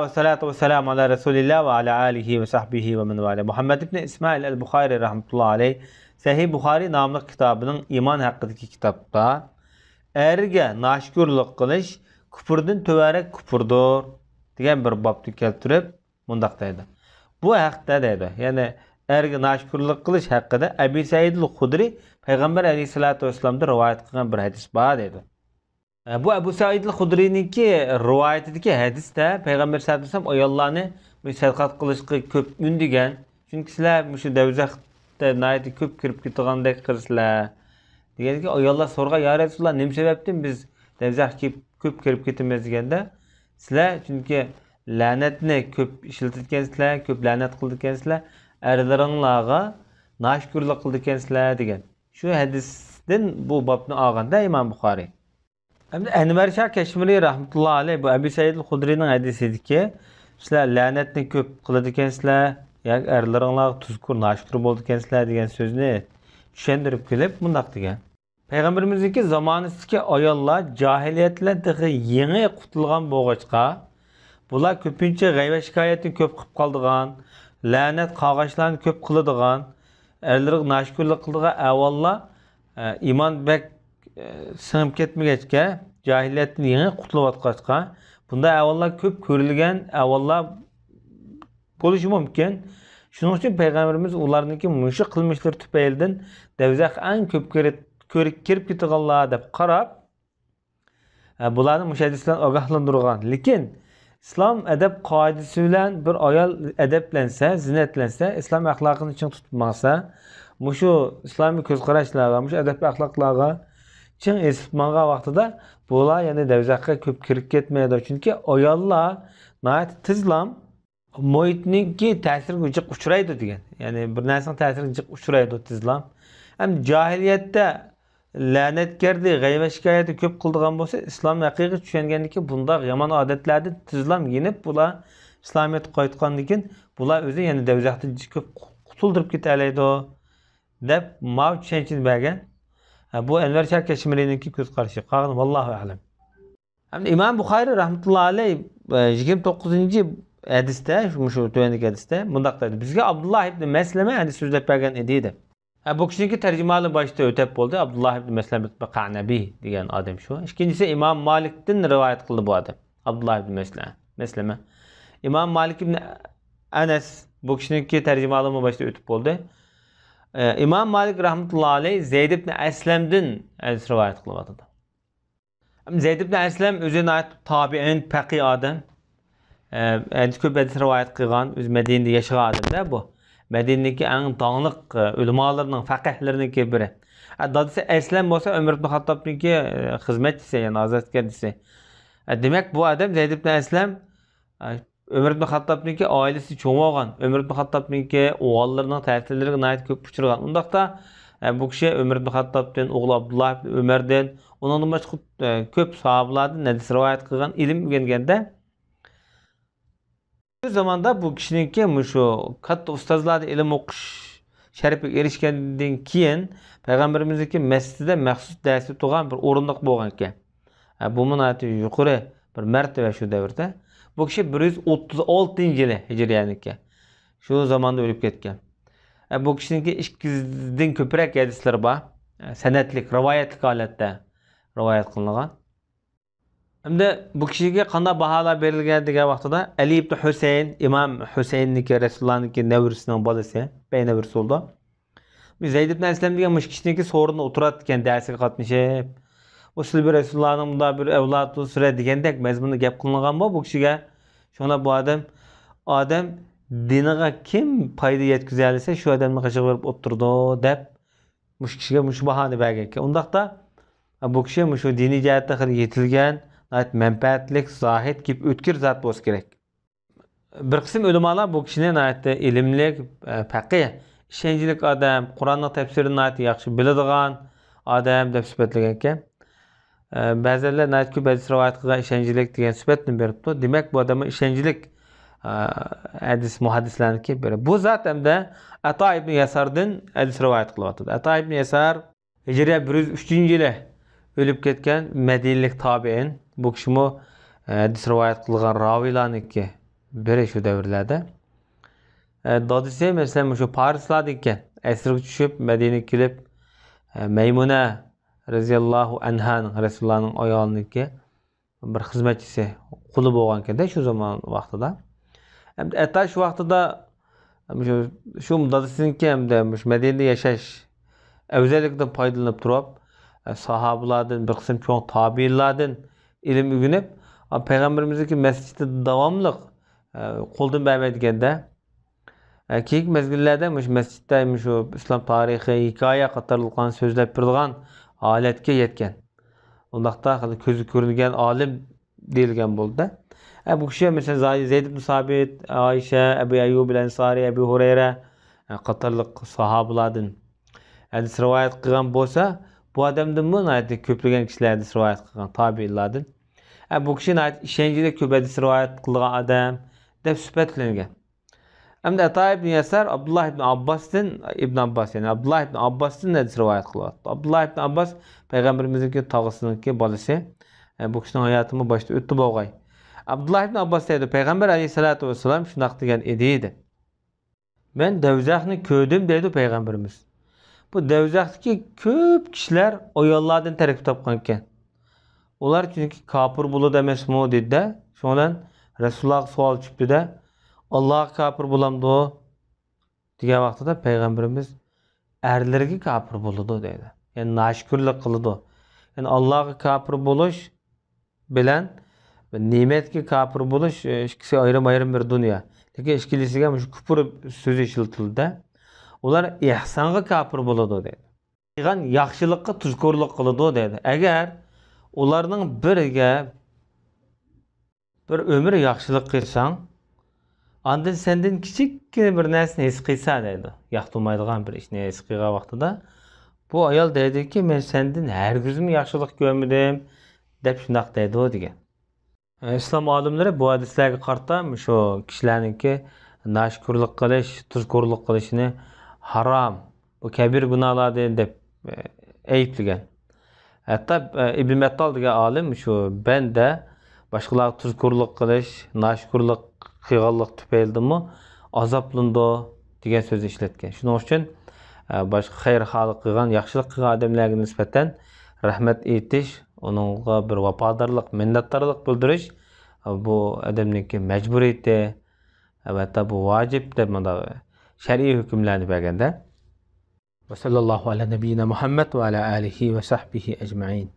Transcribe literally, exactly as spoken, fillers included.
ۋەسسالاتۇ ۋەسسالامۇ ئالا رەسۇلىللا ۋە ئالا ئالىھى ۋە سەھبىھى ۋە مەن ۋالاه. مۇھەممەد ئىبنى ئىسمائىل ئەل بۇخارى رەھمەتۇللا ئەلەيھ سەھىھ بۇخارى ناملىق كىتابىنىڭ ئىمان ھەققىدىكى كىتابتا ئەرگە ناشۈكۈرلۈك قىلىش كۇپۇردىن تۆۋەنرەك كۇپۇردۇر دېگەن بىر بابنى كەلتۈرۈپ مۇنداق دەيدۇ. بۇ ھەقتە دەيدۇ. يەنى ئەرگە ناشۈكۈرلۈك قىلىش ھەققىدە ئەبى سەئىدىل خۇدرى پەيغەمبەر ئەلەيھىسسالاتۇ ۋەسسالامدىن رىۋايەت قىلغان بىر ھەدىس بار دەيدۇ. بۇ ئەبۇ سەئىدىل خۇدرىنىڭكى رىۋايىتىدىكى ھەدىستە پەيغەمبەر سەللەللاھۇ ئەلەيھى ۋەسەللەم ئاياللارنى مۇشۇ سەدىقە قىلىشقا كۆپ ئۈندىگەن. چۈنكى سىلەر مۇشۇ دەۋزەختە ناھايىتى كۆپ كىرىپ كېتىدىغاندەك قىلىسىلەر. دېگەندىكىن ئاياللار سورىغان، يا رەسۇلاللا، نېمە سەۋەبتىن بىز دەۋزەخكە كۆپ، كۆپ كىرىپ كېتىمىز دېگەندە، سىلەر چۈنكى لەنەتنى كۆپ ئىشلىتىدىكەنسىلەر، كۆپ لەنەت قىلىدىكەنسىلەر، ئەرلىرىڭلارغا ناشۈكۈرلۈك قىلىدىكەنسىلەر دېگەن. شۇ ھەدىستىن بۇ بابنى ئالغاندا ئىمام بۇخارى. ئەمدى ئەنۋەر شاھ كەشمىرى رەھمەتۇللا ئەلەيھ بۇ ئەبى سەئىد خۇدرىنىڭ ھەدىسىدىكى، سىلەر لەنەتنى كۆپ قىلىدىكەنسىلەر، ياكى ئەرلىرىڭلارغا تۇزكور ناشۈكۈر بولىدىكەنسىلەر دېگەن سۆزنى چۈشەندۈرۈپ كېلىپ مۇنداق دېگەن. پەيغەمبىرىمىزنىڭكى زامانىسىدىكى ئاياللار جاھىلىيەتتىن تېخى يېڭى قۇتۇلغان بولغاچقا، بۇلار كۆپىنچە غەيۋە-شىكايەتنى كۆپ قىلىپ قالىدىغان، لەنەت-قارغاشلارنى كۆپ قىلىدىغان، ئەرلىرىگە ناشۈكۈرلۈك قىلىدىغان ئەھۋاللار، ئە، ئىمان بەك، ئە، سىڭىپ كەتمىگەچكە، جاھىلىيەتتىن يېڭى قۇتۇلۇۋاتقاچقا، بۇنداق ئەھۋاللار كۆپ كۆرۈلگەن ئەھۋاللار بولۇشى مۇمكىن. شۇنىڭ ئۈچۈن پەيغەمبىرىمىز ئۇلارنىڭكى مۇشۇ قىلمىشلىرى تۈپەيلىدىن دەۋزەخ ئەڭ كۆپ كىرىپ، كۆرۈپ، كىرىپ كېتىدىغانلار دەپ قاراپ، ئە، بۇلارنى مۇشۇ ھەدىس بىلەن ئاگاھلاندۇرغان. لېكىن ئىسلام ئەدەپ قائىدىسى بىلەن بىر ئايال ئەدەپلەنسە، زىننەتلەنسە، ئىسلام ئەخلاقىنى چىڭ تۇتۇپ ماڭسا، مۇشۇ ئىسلامىي كۆز قاراشلارغا، مۇشۇ ئەدەپ ئەخلاقلارغا چىڭ ئېسىپ ماڭغان ۋاقتىدا بۇلار يەنە دەۋزەخكە كۆپ كىرىپ كەتمەيدۇ. چۈنكى ئاياللار ناھايىتى تېزلا مۇھىتنىڭكى تەسىرىگە جىق ئۇچرايدۇ دېگەن. يەنى بىر نەرسىنىڭ تەسىرىگە جىق ئۇچرايدۇ تېزلا. ھەم جاھىلىيەتتە لەنەتكەردى، غەيۋە-شىكايەتنى كۆپ قىلىدىغان بولسا، ئىسلامنى ھەقىقىي چۈشەنگەندىن كېيىن بۇنداق يامان ئادەتلەردىن تېزلا يېنىپ، بۇلار ئىسلامىيەتكە قايتقاندىن كېيىن بۇلار ئۆزى يەنە دەۋزەختىن كۆپ قۇتۇلدۇرۇپ كېتەلەيدۇ، دەپ ماۋۇ چۈشەنچىنى بەرگەن. ھە، بۇ ئەنۋەر شاھ كەشمىرىنىڭكى كۆز قارىشى. قالغىنى ۋاللاھۇ ئەلەم. ھەمدە ئىمام بۇخارى رەھمەتۇللا ئەلەيھ، ئە، يىگىرمە توققۇزىنچى ھەدىستە، شۇ، مۇشۇ تۆۋەندىكى ھەدىستە مۇنداق دەيدۇ: بىزگە ئابدۇللا ئىبنى مەسلەمە ھەدىس سۆزلەپ بەرگەن ئىدى، دەپ. ھە، بۇ كىشىنىڭكى تەرجىمىھالى باشتا ئۆتەپ بولدى. ئابدۇللا ئىبنى مەسلەمە ئىبنى قەنەبى دېگەن ئادەم شۇ. ئىككىنچىسى ئىمام مالىكتىن رىۋايەت قىلدى بۇ ئادەم. ئابدۇللا ئىبنى مەسلە-، مەسلەمە. ئىمام مالىك ئىبنى ئەنەس، بۇ كىشىنىڭكى تەرجىمىھالىمۇ باشتا ئۆتۈپ بولدى. ئە، ئىمام مالىك رەھمەتۇللا ئەلەيھ زەيد ئىبنى ئەسلەمدىن ھەدىس رىۋايەت قىلىۋاتىدۇ. زەيد ئىبن ئەسلەم ئۆزى ناھايىتى تابىئىن، پەقىھ ئادەم. ئە، ئەنچە كۆپ ھەدىس رىۋايەت قىلغان، ئۆزى مەدىنىدە ياشىغان ئادەمدە بۇ. مەدىنىدىكى ئەڭ داڭلىق، ئە، ئۆلىمالىرىنىڭ، پەقىھلىرىنىڭكى بىرى. ئە، دادىسى ئەسلەم بولسا ئۆمەر ئىبن خاتتابنىڭكى، ئە، خىزمەتچىسى، يەنى ئازادگەردىسى. ئە، دېمەك، بۇ ئادەم زەيد ئىبن ئەسلەم، ئە، ئۆمەر ئىبن خاتتابنىڭكى ئائىلىسى چوڭ بولغان، ئۆمەر ئىبن خاتتابنىڭكى ئوغۇللىرىنىڭ تەسىرلىرىگە ناھايىتى كۆپ ئۇچرىغان. ئۇنداقتا، ئە، بۇ كىشى ئۆمەر ئىبن خاتتابتىن، ئوغلى ئابدۇللا ئىبن ئۆمەردىن، ئۇنىڭدىن باشقا، ئە، كۆپ ساھابىلاردىن ھەدىس رىۋايەت قىلغان، ئىلىم ئۆگەنگەندە، شۇ زاماندا بۇ كىشىنىڭكى مۇشۇ كاتتا ئۇستازلاردىن ئىلىم ئوقۇش شەرىپىگە ئېرىشكەندىن كېيىن، پەيغەمبىرىمىزنىڭكى مەسچىتىدە مەخسۇس دەرس ئۆتىدىغان بىر ئورۇندۇق بولغانىكەن. ھە، بۇمۇ ناھايىتى يۇقىرى بىر مەرتىۋە شۇ دەۋردە. بۇ كىشى بىر يۈز ئوتتۇز ئالتىنچى يىلى ھىجرىيەنىڭكى. شۇ زاماندا ئۆلۈپ كەتكەن. ھە، بۇ كىشىنىڭكى ئىككى يۈزدىن كۆپرەك ھەدىسلىرى بار. ھە، سەنەدلىك، رىۋايەتلىك ھالەتتە رىۋايەت قىلىنغان. ئەمدى بۇ كىشىگە قانداق باھالار بېرىلگەن دېگەن ۋاقتىدا، ئەلى ئىبن ھۈسەيىن، ئىمام ھۈسەيىننىڭكى، رەسۇلۇللانىڭكى نەۋرىسىنىڭ بالىسى، بەي نەۋرىسى بولىدۇ. بۇ زەيد ئىبن ئەسلەم دېگەن مۇشۇ كىشىنىڭكى سورۇنىدا ئولتۇراتتىكەن، دەرسىگە قاتنىشىپ. ئۇسلۇبى رەسۇلۇللانىڭ مۇنداق بىر ئەۋلادى سۈرە دېگەندەك مەزمۇندا گەپ قىلىنغانمۇ بۇ كىشىگە؟ شۇڭا بۇ ئادەم، ئادەم دىنىغا كىم پايدا يەتكۈزەلىسە، شۇ ئادەمنىڭ قېشىغا بېرىپ ئولتۇرىدۇ، دەپ مۇشۇ كىشىگە مۇشۇ باھانى بەرگەنكەن. ئۇنداقتا، بۇ كىشى مۇشۇ دىنىي جەھەتتە خېلى يېتىلگەن، ناھايىتى مەنپەئەتلىك، زاھىد، كېيىپ ئۆتكۈر زات بولسا كېرەك. بىر قىسىم ئۆلىمالار بۇ كىشىنى ناھايىتى ئىلىملىك، پەقىھ، ئىشەنچلىك ئادەم، قۇرئاننىڭ تەپسىرىنى ناھايىتى ياخشى بىلىدىغان ئادەم دەپ سۈپەتلىگەنكەن. بەزىلەر ناھايىتى كۆپ ھەدىس رىۋايەت قىلغان، ئىشەنچلىك دېگەن سۈپەتنى بېرىپتۇ. دېمەك، بۇ ئادەممۇ ئىشەنچلىك، ھەدىس مۇھەددىسلەرنىڭكى بىرى. بۇ زات ھەمدە ئەتا ئىبنى ياساردىن ھەدىس رىۋايەت قىلىۋاتىدۇ. ئەتا ئىبنى ياسار ھىجرىيە بىر يۈز ئۈچىنچى يىلى ئۆلۈپ كەتكەن مەدىنىلىك تابىئىن. بۇ كىشىمۇ، ئە، ھەدىس رىۋايەت قىلغان راۋىيلارنىڭكى بىرى شۇ دەۋرلەردە. ئە، دادىسى، مەسىلەن، مۇشۇ پارسلاردا ئىكەن. ئەسىرگە چۈشۈپ، مەدىنىگە كېلىپ، ئە، مەيمۇنە رەزىياللاھۇ ئەنھانىڭ، رەسۇلۇللانىڭ ئايالىنىڭكى بىر خىزمەتچىسى، قۇلى بولغانكەن-دە شۇ زامان ۋاقتىدا. ئەمدى ئەتا شۇ ۋاقتىدا مۇشۇ، شۇ دادىسىنىڭكى ھەمدە مۇشۇ مەدىنىدە ياشاش ئەۋزەللىكىدىن پايدىلىنىپ تۇرۇپ، ساھابىلاردىن، بىر قىسىم چوڭ تابىئىنلاردىن ئىلىم ئۆگىنىپ، پەيغەمبىرىمىزنىڭكى مەسچىتىدە داۋاملىق قولدىن بەرمەيدىغەندە، كېيىنكى مەزگىللەردە مۇشۇ مەسچىتتە مۇشۇ ئىسلام تارىخى، ھېكايە قاتارلىقلارنى سۆزلەپ بېرىدىغان ھالەتكە يەتكەن. ئۇنداقتا خېلى كۆزگە كۆرۈنگەن ئالىم دېيىلگەن بولدى. ئە، بۇ كىشى، مەسىلەن، زاي-، زەيد ئىبن سابىت، ئائىشە، ئەبۇ ئەييۇب ئەل ئەنسارى، ئەبۇ ھۇرەيرە، ئە، قاتارلىق ساھابىلاردىن ھەدىس رىۋايەت قىلغان بولسا، بۇ ئادەمدىنمۇ ناھايىتى كۆپلىگەن كىشىلەر ھەدىس رىۋايەت قىلغان، تابىئىنلاردىن. ئە، بۇ كىشى ناھايىتى ئىشەنچلىك، كۆپ ھەدىس رىۋايەت قىلىدىغان ئادەم دەپ سۈپەتلەنگەن. ئەمدى ئەتا ئىبن يەسار ئابدۇللا ئىبن ئابباستىن، ئىبن ئابباس، يەنى ئابدۇللا ئىبن ئابباستىن ھەدىس رىۋايەت قىلىۋاتىدۇ. ئابدۇللا ئىبن ئابباس پەيغەمبىرىمىزنىڭكى تاغىسىنىڭكى بالىسى. ئە، بۇ كىشىنىڭ ھاياتىمۇ باشتا ئۆتتى بولغاي. ئابدۇللا ئىبن ئابباس دەيدۇ، پەيغەمبەر ئەلەيھىسسالاتۇ ۋەسسالام شۇنداق دېگەن ئىدى، دەپ. مەن دەۋزەخنى كۆردۈم، دەيدۇ پەيغەمبىرىمىز. بۇ دەۋزەختىكى كۆپ كىشىلەر ئاياللاردىن تەركىب تاپقانىكەن. ئۇلار چۈنكى كاپىر بولىدۇ ئەمەسمۇ، دېدى-دە. شۇنىڭ بىلەن رەسۇلۇللاغا سوئال چۈشۈپتۇ-دە، ئاللاغا كاپىر بولامدۇ؟ دېگەن ۋاقتىدا پەيغەمبىرىمىز ئەرلىرىگە كاپىر بولىدۇ دەيدۇ. يەنى ناشۈكۈرلۈك قىلىدۇ. يەنى ئاللاغا كاپىر بولۇش بىلەن نېمەتكە كاپىر بولۇش، ئىككىسى ئايرىم-ئايرىم بىر دۇنيا. لېكىن ئىككىلىسىگە مۇشۇ كۇپۇر سۆزى ئىشلىتىلدى. ئۇلار ئېھسانغا كاپىر بولىدۇ دەيدۇ. قىلغان ياخشىلىققا تۇزكورلۇق قىلىدۇ دەيدۇ. ئەگەر ئۇلارنىڭ بىرىگە بىر ئۆمۈر ياخشىلىق قىلساڭ، ئاندىن سەندىن كىچىككىنە بىر نەرسىنى ھېس قىلسا دەيدۇ. ياقتۇرمايدىغان بىر ئىشنى ھېس قىلغان ۋاقتىدا، بۇ ئايال دەيدۇكى، مەن سەندىن ھەرگىزمۇ ياخشىلىق كۆرمىدىم، دەپ شۇنداق دەيدۇ دېگەن. ئىسلام ئالىملىرى بۇ ھەدىسلەرگە قارىتا مۇشۇ كىشىلەرنىڭكى ناشۈكۈرلۈك قىلىش، تۇزكورلۇق قىلىشىنى ھارام، بۇ كەبىر گۇناھلاردىن دەپ ئەيىبلىگەن. ھەتتا ئىبن مەتتال دېگەن ئالىم شۇ بەندە باشقىلارغا تۇزكورلۇق قىلىش، ناشۈكۈرلۈك قىلغانلىق تۈپەيلىدىنمۇ ئازابلىنىدۇ دېگەن سۆزنى ئىشلەتكەن. شۇنىڭ ئۈچۈن باشقا خەير خالىق قىلغان، ياخشىلىق قىلغان ئادەملەرگە نىسبەتەن رەھمەت ئېيتىش، ئۇنىڭغا بىر ۋاپادارلىق، مىننەتدارلىق بىلدۈرۈش، بۇ ئادەمنىڭكى مەجبۇرىيىتى، ھەتتا بۇ ۋاجىپ دەپ مۇنداق شەرئىي ھۆكۈملەرنى بەرگەندە. وصلى الله على نبينا محمد وعلى آله وصحبه أجمعين.